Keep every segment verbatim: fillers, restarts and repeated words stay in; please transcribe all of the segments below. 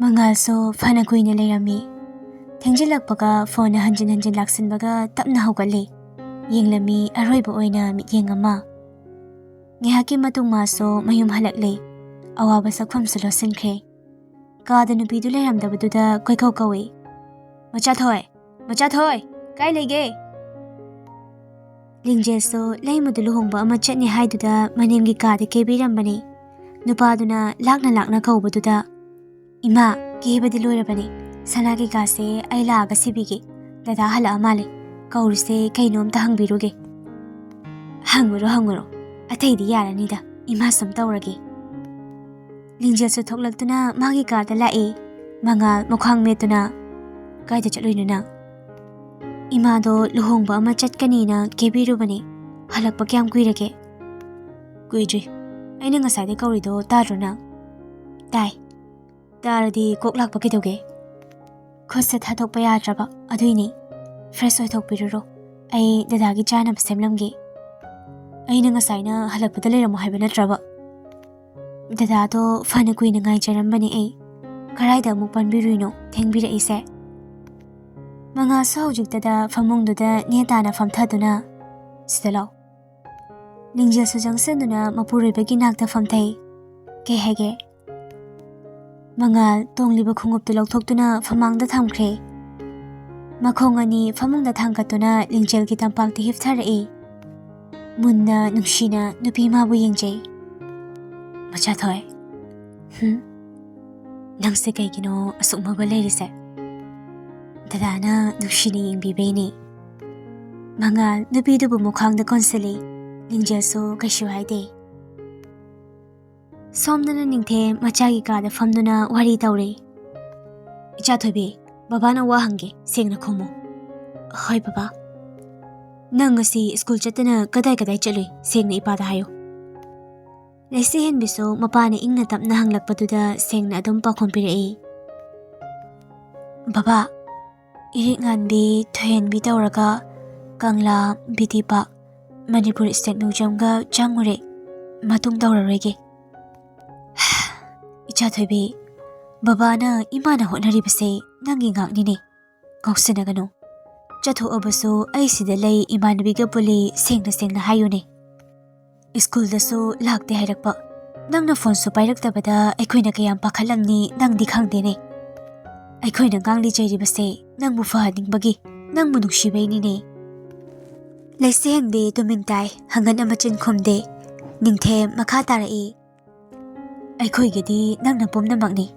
ꯃꯉꯥꯜꯁꯨ ꯐꯅ ꯀꯨꯏꯅ ꯂꯩꯔꯝꯃꯤ꯫ ꯊꯦꯡꯖꯤꯜꯂꯛꯄꯒ ꯐꯣꯟꯅ ꯍꯟꯖꯤꯟ ꯍꯟꯖꯤꯟ ꯂꯥꯛꯁꯤꯟꯕꯒ ꯇꯞꯅ ꯍꯧꯒꯠꯂꯦ꯫ ꯌꯦꯡꯂꯝꯃꯤ ꯑꯔꯣꯏꯕ ꯑꯣꯏꯅ ꯃꯤꯠꯌꯦꯡ ꯑꯃ꯫ ꯉꯥꯏꯍꯥꯛꯀꯤ ꯃꯇꯨꯡ ꯃꯥꯁꯨ ꯃꯌꯨꯝ ꯍꯜꯂꯛꯂꯦ꯫ ꯑꯋꯥꯕ ꯁꯛꯐꯝꯁꯨ ꯂꯣꯠꯁꯤꯟꯈ꯭ꯔꯦ꯫ ꯀꯥꯗ ꯅꯨꯄꯤꯗꯨ ꯂꯩꯔꯝꯗꯕꯗꯨꯗ ꯀꯣꯏꯀꯧ ꯀꯧꯏ꯫ "ꯃꯆꯥꯊꯣꯏ! ꯃꯆꯥꯊꯣꯏ! ꯀꯥꯏ ꯂꯩꯒꯦ?" ꯂꯤꯡꯖꯦꯜꯁꯨ ꯂꯩꯃꯗꯨ ꯂꯨꯍꯣꯡꯕ ꯑꯃ ꯆꯠꯅꯤ ꯍꯥꯏꯗꯨꯗ ꯃꯅꯤꯡꯒꯤ ꯀꯥꯗ ꯀꯦꯕꯤꯔꯝꯕꯅꯤ꯫ ꯅꯨꯄꯥꯗꯨꯅ ꯂꯥꯛꯅ ꯂꯥꯛꯅ ꯀꯧꯕꯗꯨꯗ, "ꯏꯃꯥ, ꯀꯦꯕꯗꯤ ꯂꯣꯏꯔꯕꯅꯤ꯫ ꯁꯅꯥ ꯀꯩꯀꯥꯁꯦ ꯑꯩ ꯂꯥꯛꯑꯒ ꯁꯤꯕꯤꯒꯦ꯫ ꯗꯗꯥ ꯍꯜꯂꯛꯑ ꯃꯥꯜꯂꯦ꯫ ꯀꯧꯔꯤꯁꯦ ꯀꯩꯅꯣ ꯑꯝꯇ ꯍꯪꯕꯤꯔꯨꯒꯦ꯫" "ꯍꯪꯉꯨꯔꯣ, ꯍꯪꯉꯨꯔꯣ꯫ ꯑꯇꯩꯗꯤ ꯌꯥꯔꯅꯤꯗ꯫ ꯏꯃꯥ ꯁꯨꯝ ꯇꯧꯔꯒꯦ꯫" ꯂꯤꯡꯖꯦꯜꯁꯨ ꯊꯣꯛꯂꯛꯇꯨꯅ ꯃꯥꯒꯤ ꯀꯥꯗ ꯂꯥꯛꯏ꯫ ꯃꯉꯥꯜ ꯃꯈ꯭ꯋꯥꯡ ꯃꯦꯠꯇꯨꯅ, "ꯀꯥꯏꯗ ꯆꯠꯂꯨꯏꯅꯣ ꯅꯪ?" "ꯏꯃꯥꯗꯣ ꯂꯨꯍꯣꯡꯕ ꯑꯃ ꯆꯠꯀꯅꯤꯅ ꯀꯦꯕꯤꯔꯨꯕꯅꯦ꯫ ꯍꯜꯂꯛꯄ ꯀꯌꯥꯝ ꯀꯨꯏꯔꯒꯦ?" "ꯀꯨꯏꯗ꯭ꯔꯤ꯫ ꯑꯩꯅ ꯉꯁꯥꯏꯗꯩ ꯀꯧꯔꯤꯗꯣ ꯇꯥꯗ꯭ꯔꯣ ꯅꯪ?" "ꯇꯥꯏ꯫ ꯇꯥꯔꯗꯤ ꯀꯣꯛ ꯂꯥꯛꯄ ꯀꯩꯗꯧꯒꯦ?" "ꯈꯨꯠꯁꯦ ꯊꯥꯗꯣꯛꯄ ꯌꯥꯗ꯭ꯔꯕ, ꯑꯗꯨꯏꯅꯦ꯫ ꯐ꯭ꯔꯦꯁ ꯑꯣꯏꯊꯣꯛꯄꯤꯔꯨꯔꯣ꯫ ꯑꯩ ꯗꯗꯥꯒꯤ ꯆꯥꯅꯕ ꯁꯦꯝꯂꯝꯒꯦ꯫ ꯑꯩꯅ ꯉꯁꯥꯏꯅ ꯍꯜꯂꯛꯄꯗ ꯂꯩꯔꯝꯃꯣ ꯍꯥꯏꯕ ꯅꯠꯇ꯭ꯔꯕ?" "ꯗꯗꯥꯗꯣ ꯐꯅ ꯀꯨꯏꯅ ꯉꯥꯏꯖꯔꯝꯕꯅꯦ ꯑꯩ꯫ ꯀꯔꯥꯏꯗ ꯑꯃꯨꯛ ꯄꯟꯕꯤꯔꯨꯏꯅꯣ ꯊꯦꯡꯕꯤꯔꯛꯏꯁꯦ?" ꯃꯉꯥꯜꯁꯨ ꯍꯧꯖꯤꯛꯇꯗ ꯐꯃꯨꯡꯗꯨꯗ ꯅꯦ ꯇꯥꯅ ꯐꯝꯊꯗꯨꯅ, "ꯁꯤꯗ ꯂꯥꯎ꯫" ꯂꯤꯡꯖꯦꯜꯁꯨ ꯆꯪꯁꯤꯟꯗꯨꯅ ꯃꯄꯨꯔꯣꯏꯕꯒꯤ ꯅꯥꯛꯇ ꯐꯝꯊꯩ꯫ "ꯀꯩ ꯍꯥꯏꯒꯦ?" ꯃꯉꯥꯜ ꯇꯣꯡꯂꯤꯕ ꯈꯣꯡꯎꯞꯇꯨ ꯂꯧꯊꯣꯛꯇꯨꯅ ꯐꯃꯥꯡꯗ ꯊꯝꯈ꯭ꯔꯦ꯫ ꯃꯈꯣꯡ ꯑꯅꯤ ꯐꯃꯨꯡꯗ ꯊꯥꯡꯒꯠꯇꯨꯅ ꯂꯤꯡꯖꯦꯜꯒꯤ ꯇꯝꯄꯥꯛꯇ ꯍꯤꯞꯊꯔꯛꯏ꯫ ꯃꯨꯟꯅ ꯅꯨꯡꯁꯤꯅ ꯅꯨꯄꯤ ꯃꯥꯕꯨ ꯌꯦꯡꯖꯩ꯫ "ꯃꯆꯥꯊꯣꯏ, ꯍꯨꯝ, ꯅꯪꯁꯦ ꯀꯩꯒꯤꯅꯣ ꯑꯁꯨꯛ ꯃꯒꯨꯟ ꯂꯩꯔꯤꯁꯦ?" "ꯗꯗꯥꯅ ꯅꯨꯡꯁꯤꯅ ꯌꯦꯡꯕꯤꯕꯩꯅꯦ꯫" ꯃꯉꯥꯜ ꯅꯨꯄꯤꯗꯨꯕꯨ ꯃꯈ꯭ꯋꯥꯡꯗ ꯀꯣꯟꯁꯤꯜꯂꯤ꯫ ꯂꯤꯡꯖꯦꯜꯁꯨ ꯀꯩꯁꯨ ꯍꯥꯏꯗꯦ꯫ ꯁꯣꯝꯗꯅ ꯅꯤꯡꯊꯦꯝ ꯃꯆꯥꯒꯤ ꯀꯥꯗ ꯐꯝꯗꯨꯅ ꯋꯥꯔꯤ ꯇꯧꯔꯤ꯫ "ꯏꯆꯥ ꯊꯣꯏꯕꯤ, ꯕꯕꯥꯅ ꯋꯥ ꯍꯪꯒꯦ, ꯁꯦꯡꯅ ꯈꯨꯝꯃꯨ꯫" "ꯍꯣꯏ ꯕꯕꯥ꯫" "ꯅꯪ ꯉꯁꯤ ꯁ꯭ꯀꯨꯜ ꯆꯠꯇꯅ ꯀꯗꯥꯏ ꯀꯗꯥꯏ ꯆꯠꯂꯨꯏ? ꯁꯦꯡꯅ ꯏꯄꯥꯗ ꯍꯥꯏꯌꯨ꯫" ꯂꯩꯁꯤꯍꯦꯟꯕꯤꯁꯨ ꯃꯄꯥꯅ ꯏꯪꯅ ꯇꯞꯅ ꯍꯪꯂꯛꯄꯗꯨꯗ ꯁꯦꯡꯅ ꯑꯗꯨꯝ ꯄꯥꯎꯈꯨꯝ ꯄꯤꯔꯛꯏ꯫ "ꯕꯕꯥ, ꯏꯔꯤꯛꯉꯥꯟꯕꯤ, ꯊꯣꯏꯍꯦꯟꯕꯤ ꯇꯧꯔꯒ ꯀꯪꯂꯥ, ꯕꯤ ꯇꯤ ꯄꯥꯛ, ꯃꯅꯤꯄꯨꯔ ꯁ꯭ꯇꯦꯠ ꯃ꯭ꯌꯨꯖꯤꯌꯝꯒ ꯆꯪꯉꯨꯔꯦ꯫ ꯃꯇꯨꯡ ꯇꯧꯔꯔꯣꯏꯒꯦ꯫" "ꯏꯆꯥ ꯊꯣꯏꯕꯤ, ꯕꯕꯥꯅ ꯏꯃꯥꯅ ꯍꯣꯠꯅꯔꯤꯕꯁꯦ ꯅꯪꯒꯤ ꯉꯥꯛꯅꯤꯅꯦ꯫ ꯉꯥꯎꯁꯤꯟꯅꯒꯅꯨ꯫ ꯆꯠꯊꯣꯛꯑꯕꯁꯨ ꯑꯩ ꯁꯤꯗ ꯂꯩ, ꯏꯃꯥꯟꯅꯕꯤꯒ ꯄꯨꯜꯂꯤ, ꯁꯦꯡꯅ ꯁꯦꯡꯅ ꯍꯥꯏꯌꯨꯅꯦ꯫ ꯁ꯭ꯀꯨꯜꯗꯁꯨ ꯂꯥꯛꯇꯦ ꯍꯥꯏꯔꯛꯄ꯫ ꯅꯪꯅ ꯐꯣꯟꯁꯨ ꯄꯥꯏꯔꯛꯇꯕꯗ ꯑꯩꯈꯣꯏꯅ ꯀꯌꯥꯝ ꯄꯥꯈꯠꯂꯝꯅꯤ ꯅꯪꯗꯤ ꯈꯪꯗꯦꯅꯦ꯫ ꯑꯩꯈꯣꯏꯅ ꯉꯥꯡꯂꯤ ꯆꯩꯔꯤꯕꯁꯦ ꯅꯪꯕꯨ ꯐꯍꯟꯅꯤꯡꯕꯒꯤ, ꯅꯪꯕꯨ ꯅꯨꯡꯁꯤꯕꯩꯅꯤꯅꯦ꯫ ꯂꯩꯁꯦꯍꯟꯕꯤ ꯇꯨꯃꯤꯟ ꯇꯥꯏ, ꯍꯪꯒꯟ ꯑꯃ ꯆꯤꯟ ꯈꯨꯝꯗꯦ꯫ ꯅꯤꯡꯊꯦꯝ ꯃꯈꯥ ꯇꯥꯔꯛꯏ꯫ ꯑꯩꯈꯣꯏꯒꯤꯗꯤ ꯅꯪꯅ ꯄꯨꯝꯅꯃꯛꯅꯤ꯫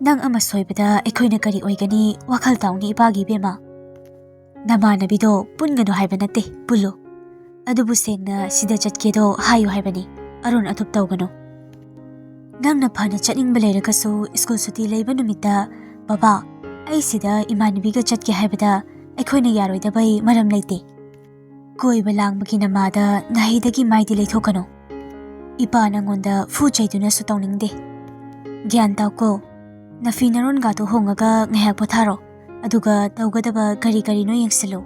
ꯅꯪ ꯑꯃ ꯁꯣꯏꯕꯗ ꯑꯩꯈꯣꯏꯅ ꯀꯔꯤ ꯑꯣꯏꯒꯅꯤ? ꯋꯥꯈꯜ ꯇꯥꯎꯅꯤ ꯏꯄꯥꯒꯤ ꯏꯕꯦꯝꯃ꯫ ꯅꯃꯥꯟꯅꯕꯤꯗꯣ ꯄꯨꯟꯒꯅꯨ ꯍꯥꯏꯕ ꯅꯠꯇꯦ, ꯄꯨꯜꯂꯨ꯫ ꯑꯗꯨꯕꯨ ꯁꯦꯡꯅ ꯁꯤꯗ ꯆꯠꯀꯦꯗꯣ ꯍꯥꯏꯌꯨ ꯍꯥꯏꯕꯅꯤ, ꯑꯔꯣꯟ ꯑꯊꯨꯞ ꯇꯧꯒꯅꯨ꯫ ꯅꯪꯅ ꯐꯅ ꯆꯠꯅꯤꯡꯕ ꯂꯩꯔꯒꯁꯨ ꯁ꯭ꯀꯨꯜ ꯁꯨꯇꯤ ꯂꯩꯕ ꯅꯨꯃꯤꯠꯇ, "ꯕꯕꯥ, ꯑꯩ ꯁꯤꯗ ꯏꯃꯥꯟꯅꯕꯤꯒ ꯆꯠꯀꯦ" ꯍꯥꯏꯕꯗ ꯑꯩꯈꯣꯏꯅ ꯌꯥꯔꯣꯏꯗꯕꯩ ꯃꯔꯝ ꯂꯩꯇꯦ꯫ ꯀꯣꯏꯕ ꯂꯥꯡꯕꯒꯤ ꯅꯃꯥꯗ ꯅꯍꯩꯗꯒꯤ ꯃꯥꯏꯗꯤ ꯂꯩꯊꯣꯛꯀꯅꯨ꯫ ꯏꯄꯥ ꯅꯪꯉꯣꯟꯗ ꯐꯨ ꯆꯩꯗꯨꯅꯁꯨ ꯇꯧꯅꯤꯡꯗꯦ꯫ ꯒ꯭ꯌꯥꯟ ꯇꯥꯎꯀꯣ꯫ ꯅꯐꯤ ꯅꯔꯣꯟꯒꯥꯗꯣ ꯍꯣꯡꯉꯒ ꯉꯥꯏꯍꯥꯛ ꯄꯣꯊꯥꯔꯣ꯫ ꯑꯗꯨꯒ ꯇꯧꯒꯗꯕ ꯀꯔꯤ ꯀꯔꯤꯅꯣ ꯌꯦꯡꯁꯤꯜꯂꯨ꯫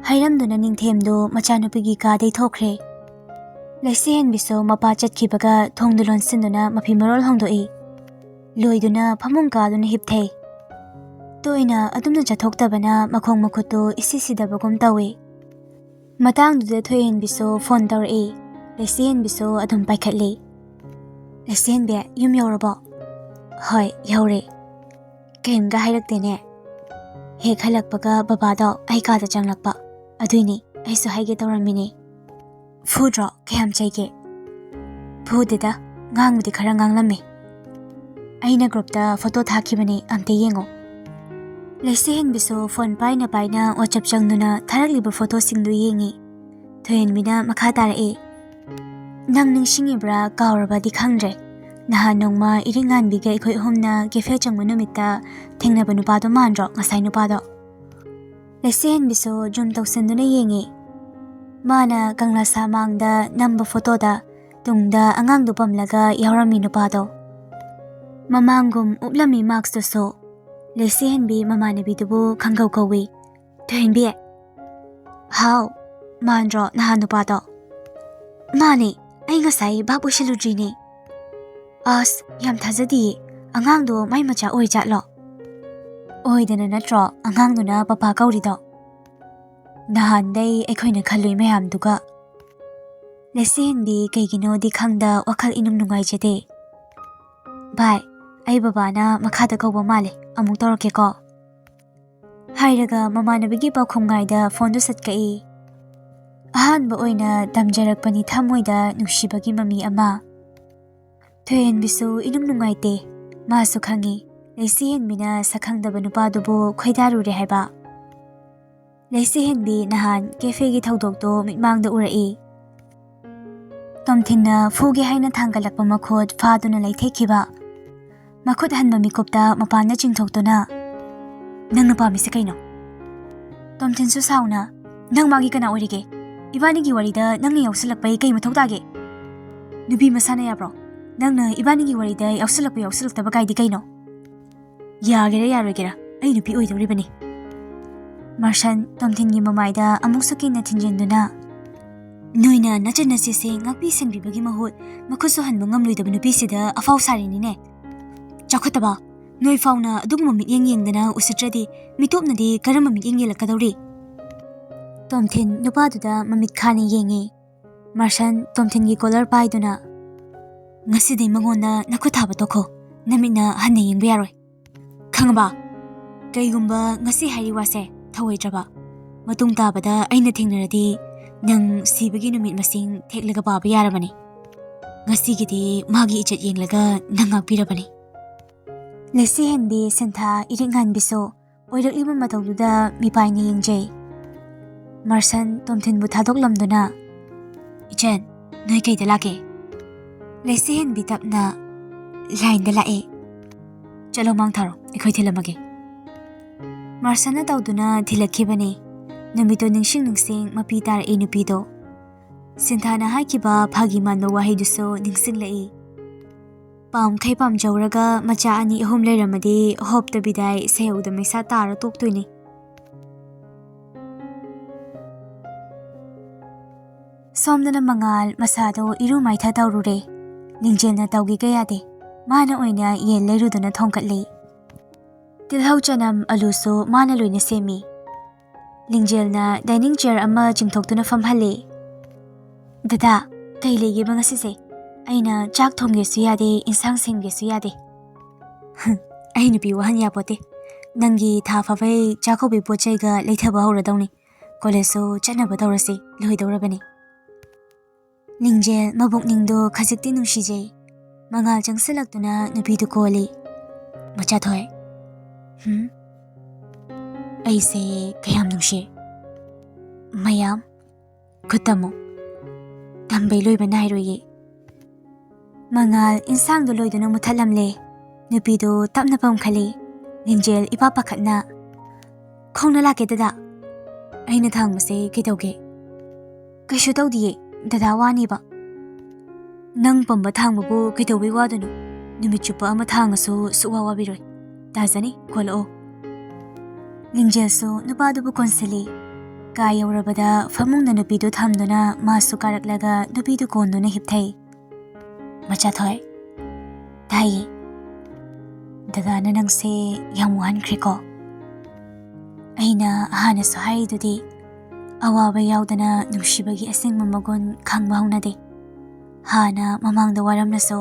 ꯍꯥꯏꯔꯝꯗꯨꯅ ꯅꯤꯡꯊꯦꯝꯗꯣ ꯃꯆꯥꯅꯨꯄꯤꯒꯤ ꯀꯥꯗꯩ ꯊꯣꯛꯈ꯭ꯔꯦ꯫ ꯂꯩꯁꯦꯍꯟꯕꯤꯁꯨ ꯃꯄꯥ ꯆꯠꯈꯤꯕꯒ ꯊꯣꯡꯗꯨ ꯂꯣꯟꯁꯤꯟꯗꯨꯅ ꯃꯐꯤ ꯃꯔꯣꯜ ꯍꯣꯡꯗꯣꯛꯏ꯫ ꯂꯣꯏꯗꯨꯅ ꯐꯃꯨꯡ ꯀꯥꯗꯨꯅ ꯍꯤꯞꯊꯩ꯫ ꯇꯣꯏꯅ ꯑꯗꯨꯝꯅ ꯆꯠꯊꯣꯛꯇꯕꯅ ꯃꯈꯣꯡ ꯃꯈꯨꯠꯇꯨ ꯏꯁꯤ ꯁꯤꯗꯕꯒꯨꯝ ꯇꯧꯏ꯫ ꯃꯇꯥꯡꯗꯨꯗ ꯊꯣꯏꯍꯦꯟꯕꯤꯁꯨ ꯐꯣꯟ ꯇꯧꯔꯛꯏ꯫ ꯂꯩꯁꯦꯍꯟꯕꯤꯁꯨ ꯑꯗꯨꯝ ꯄꯥꯏꯈꯠꯂꯤ꯫ "ꯂꯩꯁꯦꯍꯟꯕꯤ, ꯌꯨꯝ ꯌꯧꯔꯕꯣ?" "ꯍꯣꯏ, ꯌꯧꯔꯦ꯫ ꯀꯩꯝꯒ ꯍꯥꯏꯔꯛꯇꯦꯅꯦ꯫ ꯍꯦꯛ ꯍꯜꯂꯛꯄꯒ ꯕꯕꯥꯗꯣ ꯑꯩ ꯀꯥꯗ ꯆꯪꯂꯛꯄ꯫ ꯑꯗꯨꯏꯅꯤ, ꯑꯩꯁꯨ ꯍꯥꯏꯒꯦ ꯇꯧꯔꯝꯃꯤꯅꯦ꯫" "ꯐꯨꯗ꯭ꯔꯣ? ꯀꯌꯥꯝ ꯆꯩꯒꯦ?" "ꯐꯨꯗꯦꯗ, ꯉꯥꯡꯕꯨꯗꯤ ꯈꯔ ꯉꯥꯡꯂꯝꯃꯦ꯫ ꯑꯩꯅ ꯒ꯭ꯔꯨꯞꯇ ꯐꯣꯇꯣ ꯊꯥꯈꯤꯕꯅꯦ, ꯑꯝꯇ ꯌꯦꯡꯉꯣ꯫" ꯂꯩꯁꯦꯍꯟꯕꯤꯁꯨ ꯐꯣꯟ ꯄꯥꯏꯅ ꯄꯥꯏꯅ ꯋꯥꯆꯞ ꯆꯪꯗꯨꯅ ꯊꯥꯔꯛꯂꯤꯕ ꯐꯣꯇꯣꯁꯤꯡꯗꯨ ꯌꯦꯡꯉꯤ꯫ ꯊꯣꯏꯍꯦꯟꯕꯤꯅ ꯃꯈꯥ ꯇꯥꯔꯛꯏ, "ꯅꯪ ꯅꯤꯡꯁꯤꯡꯉꯤꯕ꯭ꯔꯥ? ꯀꯥꯎꯔꯕꯗꯤ ꯈꯪꯗ꯭ꯔꯦ꯫ ꯅꯍꯥꯟ ꯅꯣꯡꯃ ꯏꯔꯤꯛꯉꯥꯟꯕꯤꯒ ꯑꯩꯈꯣꯏ ꯑꯍꯨꯝꯅ ꯀꯦꯐꯦ ꯆꯪꯕ ꯅꯨꯃꯤꯠꯇ ꯊꯦꯡꯅꯕ ꯅꯨꯄꯥꯗꯣ ꯃꯥꯟꯗ꯭ꯔꯣ, ꯉꯁꯥꯏ ꯅꯨꯄꯥꯗꯣ?" ꯂꯩꯁꯦꯍꯟꯕꯤꯁꯨ ꯖꯨꯝ ꯇꯧꯁꯤꯟꯗꯨꯅ ꯌꯦꯡꯉꯤ꯫ ꯃꯥꯅ ꯀꯪꯂꯥ ꯁꯥ ꯃꯥꯡꯗ ꯅꯝꯕ ꯐꯣꯇꯣꯗ ꯇꯨꯡꯗ ꯑꯉꯥꯡꯗꯨ ꯄꯝꯂꯒ ꯌꯥꯎꯔꯝꯃꯤ ꯅꯨꯄꯥꯗꯣ꯫ ꯃꯃꯥꯡꯒꯨꯝ ꯎꯞꯂꯝꯃꯤ ꯃꯥꯛꯁꯇꯨꯁꯨ꯫ ꯂꯩꯁꯦꯍꯟꯕꯤ ꯃꯃꯥꯟꯅꯕꯤꯗꯨꯕꯨ ꯈꯪꯒꯧ ꯀꯧꯏ꯫ "ꯊꯣꯏꯍꯦꯟꯕꯤ꯫" "ꯍꯥꯎ, ꯃꯥꯟꯗ꯭ꯔꯣ ꯅꯍꯥꯟ ꯅꯨꯄꯥꯗꯣ?" "ꯃꯥꯅꯦ, ꯑꯩ ꯉꯁꯥꯏ ꯚꯥꯞ ꯑꯣꯏꯁꯤꯜꯂꯨꯗ꯭ꯔꯤꯅꯦ꯫" "ꯑꯁ, ꯌꯥꯝ ꯊꯥꯖꯗꯤꯌꯦ꯫ ꯑꯉꯥꯡꯗꯣ ꯃꯥꯏ ꯃꯆꯥ ꯑꯣꯏ ꯖꯥꯠꯂꯣ? ꯑꯣꯏꯗꯅ ꯅꯠꯇ꯭ꯔꯣ ꯑꯉꯥꯡꯗꯨꯅ ꯄꯄꯥ ꯀꯧꯔꯤꯗꯣ? ꯅꯍꯥꯟꯗꯩ ꯑꯩꯈꯣꯏꯅ ꯈꯜꯂꯨꯏ ꯃꯌꯥꯝꯗꯨꯒ꯫ ꯂꯩꯁꯤꯍꯦꯟꯕꯤ ꯀꯩꯒꯤꯅꯣꯗꯤ ꯈꯪꯗ ꯋꯥꯈꯜ ꯏꯅꯨꯡ ꯅꯨꯡꯉꯥꯏꯖꯗꯦ꯫ "ꯚꯥꯏ, ꯑꯩ ꯕꯕꯥꯅ ꯃꯈꯥꯗ ꯀꯧꯕ ꯃꯥꯜꯂꯦ, ꯑꯃꯨꯛ ꯇꯧꯔꯛꯀꯦꯀꯣ" ꯍꯥꯏꯔꯒ ꯃꯃꯥꯟꯅꯕꯤꯒꯤ ꯄꯥꯎꯈꯨꯝ ꯉꯥꯏꯗ ꯐꯣꯟꯗꯨ ꯁꯠꯀꯛꯏ꯫ ꯑꯍꯥꯟꯕ ꯑꯣꯏꯅ ꯇꯝꯖꯔꯛꯄꯅꯤ ꯊꯃꯣꯏꯗ ꯅꯨꯡꯁꯤꯕꯒꯤ ꯃꯃꯤ ꯑꯃ꯫ ꯊꯣꯏꯍꯦꯟꯕꯤꯁꯨ ꯏꯅꯨꯡ ꯅꯨꯡꯉꯥꯏꯇꯦ꯫ ꯃꯥꯁꯨ ꯈꯪꯉꯤ, ꯂꯩꯁꯤꯍꯦꯟꯕꯤꯅ ꯁꯛꯈꯪꯗꯕ ꯅꯨꯄꯥꯗꯨꯕꯨ ꯈꯣꯏꯗꯥꯔꯨꯔꯦ ꯍꯥꯏꯕ꯫ ꯂꯩꯁꯤꯍꯦꯟꯕꯤ ꯅꯍꯥꯟ ꯀꯦꯐꯦꯒꯤ ꯊꯧꯗꯣꯛꯇꯣ ꯃꯤꯠꯃꯥꯡꯗ ꯎꯔꯛꯏ꯫ ꯇꯣꯝꯊꯤꯟꯅ ꯐꯨꯒꯦ ꯍꯥꯏꯅ ꯊꯥꯡꯒꯠꯂꯛꯄ ꯃꯈꯨꯠ ꯐꯥꯗꯨꯅ ꯂꯩꯊꯦꯛꯈꯤꯕ꯫ ꯃꯈꯨꯠ ꯍꯟꯕ ꯃꯤꯀꯨꯞꯇ ꯃꯄꯥꯟꯗ ꯆꯤꯡꯊꯣꯛꯇꯨꯅ, "ꯅꯪꯅ ꯄꯥꯝꯃꯤꯁꯦ ꯀꯩꯅꯣ?" ꯇꯣꯝꯊꯤꯟꯁꯨ ꯁꯥꯎꯅ, "ꯅꯪ ꯃꯥꯒꯤ ꯀꯅꯥ ꯑꯣꯏꯔꯤꯒꯦ? ꯏꯕꯥꯅꯤꯒꯤ ꯋꯥꯔꯤꯗ ꯅꯪꯅ ꯌꯥꯎꯁꯜꯂꯛꯄꯩ ꯀꯩ ꯃꯊꯧ ꯇꯥꯒꯦ? ꯅꯨꯄꯤ ꯃꯁꯥꯅ ꯌꯥꯕ꯭ꯔꯣ? ꯅꯪꯅ ꯏꯕꯥꯅꯤꯒꯤ ꯋꯥꯔꯤꯗ ꯌꯥꯎꯁꯜꯂꯛꯄ ꯌꯥꯎꯁꯜꯂꯛꯇꯕ ꯀꯥꯏꯗꯤ ꯀꯩꯅꯣ? ꯌꯥꯒꯦꯔꯥ ꯌꯥꯔꯣꯏꯒꯦꯔꯥ, ꯑꯩ ꯅꯨꯄꯤ ꯑꯣꯏꯗꯧꯔꯤꯕꯅꯤ꯫" ꯃꯥꯔꯁꯟ ꯇꯣꯝꯊꯤꯟꯒꯤ ꯃꯃꯥꯏꯗ ꯑꯃꯨꯛꯁꯨ ꯀꯤꯟꯅ ꯊꯤꯟꯖꯤꯟꯗꯨꯅ, "ꯅꯣꯏꯅ ꯅꯆꯟ ꯅꯆꯦꯁꯦ ꯉꯥꯛꯄꯤ ꯁꯦꯟꯕꯤꯕꯒꯤ ꯃꯍꯨꯠ ꯃꯈꯨꯠꯁꯨ ꯍꯟꯕ ꯉꯝꯂꯣꯏꯗꯕ ꯅꯨꯄꯤꯁꯤꯗ ꯑꯐꯥꯎ ꯁꯥꯔꯤꯅꯤꯅꯦ꯫ ꯆꯥꯎꯈꯠꯇꯕ, ꯅꯣꯏ ꯐꯥꯎꯅ ꯑꯗꯨꯒꯨꯝꯕ ꯃꯤꯠꯌꯦꯡ ꯌꯦꯡꯗꯅ ꯎꯁꯤꯠꯇ꯭ꯔꯗꯤ ꯃꯤꯇꯣꯞꯅꯗꯤ ꯀꯔꯝꯕ ꯃꯤꯠꯌꯦꯡ ꯌꯦꯡꯂꯛꯀꯗꯧꯔꯤ?" ꯇꯣꯝꯊꯤꯟ ꯅꯨꯄꯥꯗꯨꯗ ꯃꯃꯤꯠ ꯈꯥꯅ ꯌꯦꯡꯉꯤ꯫ ꯃꯥꯔꯁꯟ ꯇꯣꯝꯊꯤꯟꯒꯤ ꯀꯣꯂꯔ ꯄꯥꯏꯗꯨꯅ, "ꯉꯁꯤꯗꯤ ꯃꯉꯣꯟꯗ ꯅꯈꯨꯠ ꯊꯥꯕ ꯇꯣꯛꯈꯣ, ꯅꯃꯤꯠꯅ ꯍꯟꯅ ꯌꯦꯡꯕ ꯌꯥꯔꯣꯏ꯫ ꯈꯪꯉꯕ? ꯀꯩꯒꯨꯝꯕ ꯉꯁꯤ ꯍꯥꯏꯔꯤ ꯋꯥꯁꯦ ꯊꯧꯑꯣꯏꯗ꯭ꯔꯕ, ꯃꯇꯨꯡ ꯇꯥꯕꯗ ꯑꯩꯅ ꯊꯦꯡꯅꯔꯗꯤ ꯅꯪ ꯁꯤꯕꯒꯤ ꯅꯨꯃꯤꯠ ꯃꯁꯤꯡ ꯊꯦꯛꯂꯒ ꯄꯥꯕ ꯌꯥꯔꯕꯅꯤ꯫ ꯉꯁꯤꯒꯤꯗꯤ ꯃꯥꯒꯤ ꯏꯖꯠ ꯌꯦꯡꯂꯒ ꯅꯪ ꯉꯥꯛꯄꯤꯔꯕꯅꯤ꯫" ꯂꯩꯁꯤꯍꯦꯟꯕꯤ ꯁꯤꯟꯊꯥ ꯏꯔꯤꯛ ꯉꯥꯟꯕꯤꯁꯨ ꯑꯣꯏꯔꯛꯂꯤꯕ ꯃꯇꯧꯗꯨꯗ ꯃꯤꯄꯥꯏꯅ ꯌꯦꯡꯖꯩ꯫ ꯃꯥꯔꯁꯟ ꯇꯣꯝꯊꯤꯟꯕꯨ ꯊꯥꯗꯣꯛꯂꯝꯗꯨꯅ, "ꯏꯆꯟ, ꯅꯣꯏ ꯀꯩꯗ ꯂꯥꯛꯀꯦ?" ꯂꯩꯁꯤꯍꯦꯟꯕꯤ ꯇꯞꯅ, "ꯂꯥꯏꯟꯗ ꯂꯥꯛꯑꯦ꯫ ꯆꯠꯂꯣ, ꯃꯥꯡ ꯊꯥꯔꯣ, ꯑꯩꯈꯣꯏ ꯊꯤꯜꯂꯝꯃꯒꯦ꯫" ꯃꯥꯔꯁꯟꯅ ꯇꯧꯗꯨꯅ ꯊꯤꯜꯂꯛꯈꯤꯕꯅꯤ꯫ ꯅꯨꯃꯤꯠꯇꯣ ꯅꯤꯡꯁꯤꯡ ꯅꯤꯡꯁꯤꯡ ꯃꯄꯤ ꯇꯥꯔꯛꯏ ꯅꯨꯄꯤꯗꯣ꯫ ꯁꯤꯟꯊꯥꯅ ꯍꯥꯏꯈꯤꯕ ꯐꯥꯒꯤ ꯃꯥꯟꯕ ꯋꯥꯍꯩꯗꯨꯁꯨ ꯅꯤꯡꯁꯤꯡꯂꯛꯏ꯫ ꯄꯥꯝꯈꯩ ꯄꯥꯝꯖꯧꯔꯒ ꯃꯆꯥ ꯑꯅꯤ ꯑꯍꯨꯝ ꯂꯩꯔꯝꯃꯗꯤ ꯍꯣꯞꯇ ꯕꯤꯗꯥꯏ ꯁꯦꯌꯧꯗ ꯃꯩꯁꯥ ꯇꯥꯔ ꯇꯣꯛꯇꯣꯏꯅꯤ꯫ ꯁꯣꯝꯗꯅ ꯃꯉꯥꯜ ꯃꯁꯥꯗꯣ ꯏꯔꯨ ꯃꯥꯏꯊ ꯇꯧꯔꯨꯔꯦ꯫ ꯂꯤꯡꯖꯦꯜꯅ ꯇꯧꯒꯦꯒ ꯌꯥꯗꯦ꯫ ꯃꯥꯅ ꯑꯣꯏꯅ ꯌꯦꯟ ꯂꯩꯔꯨꯗꯨꯅ ꯊꯣꯡꯒꯠꯂꯤ꯫ ꯇꯤꯜꯍꯧ, ꯆꯅꯝ, ꯑꯂꯨꯁꯨ ꯃꯥꯅ ꯂꯣꯏꯅ ꯁꯦꯝꯃꯤ꯫ ꯂꯤꯡꯖꯦꯜꯅ dining chair ꯑꯃ ꯆꯤꯡꯊꯣꯛꯇꯨꯅ ꯐꯝꯍꯜꯂꯤ꯫ "ꯗꯗꯥ, ꯀꯩ ꯂꯩꯒꯦꯕ ꯉꯁꯤꯁꯦ? ꯑꯩꯅ ꯆꯥꯛ ꯊꯣꯡꯒꯦꯁꯨ ꯌꯥꯗꯦ, ꯏꯟꯁꯥꯡ ꯁꯦꯝꯒꯦꯁꯨ ꯌꯥꯗꯦ꯫" "ꯍꯝ, ꯑꯩ ꯅꯨꯄꯤ ꯋꯥꯍꯟ ꯌꯥꯄꯣꯠꯇꯦ꯫ ꯅꯪꯒꯤ ꯊꯥ ꯐꯥꯕꯩ ꯆꯥꯛꯀꯧꯕꯩ ꯄꯣꯠ ꯆꯩꯒ ꯂꯩꯊꯕ ꯍꯧꯔꯗꯧꯅꯤ꯫ ꯀꯣꯂꯦꯖꯁꯨ ꯆꯠꯅꯕ ꯇꯧꯔꯁꯤ, ꯂꯣꯏꯗꯧꯔꯕꯅꯤ꯫" ꯂꯤꯡꯖꯦꯜ ꯃꯕꯨꯛꯅꯤꯡꯗꯣ ꯈꯖꯤꯛꯇꯤ ꯅꯨꯡꯁꯤꯖꯩ꯫ ꯃꯉꯥꯜ ꯆꯪꯁꯤꯜꯂꯛꯇꯨꯅ ꯅꯨꯄꯤꯗꯨ ꯀꯣꯜꯂꯤ꯫ "ꯃꯆꯥꯊꯣꯏ꯫" "ꯍꯨꯝ?" "ꯑꯩꯁꯦ ꯀꯌꯥꯝ ꯅꯨꯡꯁꯤ꯫" "ꯃꯌꯥꯝ꯫ ꯈꯨꯠ ꯇꯝꯃꯨ꯫ ꯇꯝꯕꯩ ꯂꯣꯏꯕ ꯅꯥꯏꯔꯣꯏꯌꯦ꯫" ꯃꯉꯥꯜ ꯏꯟꯁꯥꯡꯗꯨ ꯂꯣꯏꯗꯨꯅ ꯃꯨꯊꯠꯂꯝꯂꯦ꯫ ꯅꯨꯄꯤꯗꯨ ꯇꯞꯅ ꯄꯝꯈꯠꯂꯤ꯫ ꯂꯤꯡꯖꯦꯜ ꯏꯄꯥ ꯄꯥꯈꯠꯅ, "ꯈꯣꯡꯅ ꯂꯥꯛꯀꯦ ꯗꯗꯥ꯫ ꯑꯩꯅ ꯊꯥꯡꯕꯁꯦ ꯀꯩꯗꯧꯒꯦ?" "ꯀꯩꯁꯨ ꯇꯧꯗꯤꯌꯦ, ꯗꯗꯥ ꯋꯥꯅꯦꯕ꯫" "ꯅꯪ ꯄꯝꯕ ꯊꯥꯡꯕꯕꯨ ꯀꯩꯗꯧꯕꯩ ꯋꯥꯗꯣꯏꯅꯣ? ꯅꯨꯃꯤꯠ ꯆꯨꯞꯄ ꯑꯃ ꯊꯥꯡꯉꯁꯨ ꯁꯨꯛꯋꯥ ꯋꯥꯕꯤꯔꯣꯏ꯫ ꯇꯥꯖꯅꯤ, ꯀꯣꯜꯂꯛꯑꯣ꯫" ꯂꯤꯡꯖꯦꯜꯁꯨ ꯅꯨꯄꯥꯗꯨꯕꯨ ꯀꯣꯟꯁꯤꯜꯂꯤ꯫ ꯀꯥ ꯌꯧꯔꯕꯗ ꯐꯃꯨꯡꯗ ꯅꯨꯄꯤꯗꯨ ꯊꯝꯗꯨꯅ ꯃꯥꯁꯨ ꯀꯥꯔꯛꯂꯒ ꯅꯨꯄꯤꯗꯨ ꯀꯣꯟꯗꯨꯅ ꯍꯤꯞꯊꯩ꯫ "ꯃꯆꯥꯊꯣꯏ꯫" "ꯇꯥꯏꯌꯦ꯫" "ꯗꯗꯥꯅ ꯅꯪꯁꯦ ꯌꯥꯝ ꯋꯥꯍꯟꯈ꯭ꯔꯦꯀꯣ꯫" "ꯑꯩꯅ ꯍꯥꯟꯅꯁꯨ ꯍꯥꯏꯔꯤꯗꯨꯗꯤ, ꯑꯋꯥꯕ ꯌꯥꯎꯗꯅ ꯅꯨꯡꯁꯤꯕꯒꯤ ꯑꯁꯦꯡꯕ ꯃꯒꯨꯟ ꯈꯪꯕ ꯍꯧꯅꯗꯦ꯫ ꯍꯥꯟꯅ ꯃꯃꯥꯡꯗ ꯋꯥꯔꯝꯂꯁꯨ,